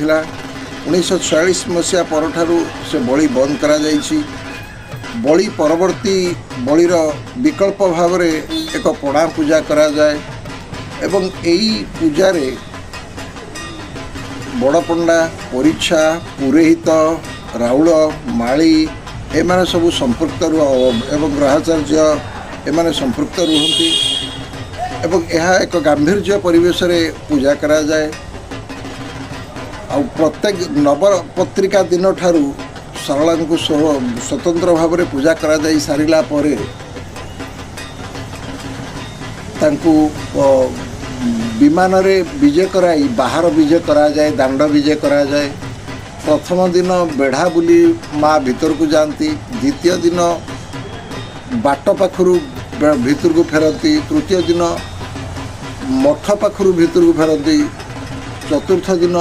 କରାଯାଉଥିଲା। 1946 ମସିହା ପରଠାରୁ ସେ ବଳି ବନ୍ଦ କରାଯାଇଛି। ବଳି ପରବର୍ତ୍ତୀ ବଳିର ବିକଳ୍ପ ଭାବରେ ଏକ ପଣା ପୂଜା କରାଯାଏ ଏବଂ ଏଇ ପୂଜାରେ ବଡ଼ ପଣ୍ଡା, ପରିଚ୍ଛା, ପୁରୋହିତ, ରାଉଳ, ମାଳି ଏମାନେ ସବୁ ସମ୍ପୃକ୍ତ ଏବଂ ଗ୍ରହାଚାର୍ଯ୍ୟ ଏମାନେ ସମ୍ପୃକ୍ତ ରୁହନ୍ତି ଏବଂ ଏହା ଏକ ଗାମ୍ଭୀର୍ଯ୍ୟ ପରିବେଶରେ ପୂଜା କରାଯାଏ। ଆଉ ପ୍ରତ୍ୟେକ ନବପତ୍ରିକା ଦିନଠାରୁ ଶାରଳାଙ୍କୁ ସ୍ୱତନ୍ତ୍ର ଭାବରେ ପୂଜା କରାଯାଇ ସାରିଲା ପରେ ତାଙ୍କୁ ବିମାନରେ ବିଜେ କରାଇ ବାହାର ବିଜେ କରାଯାଏ, ଦାଣ୍ଡ ବିଜେ କରାଯାଏ। ପ୍ରଥମ ଦିନ ବେଢ଼ା ବୁଲି ମା ଭିତରକୁ ଯାଆନ୍ତି, ଦ୍ୱିତୀୟ ଦିନ ବାଟ ପାଖରୁ ଭିତରକୁ ଫେରନ୍ତି, ତୃତୀୟ ଦିନ ମଠ ପାଖରୁ ଭିତରକୁ ଫେରନ୍ତି, ଚତୁର୍ଥ ଦିନ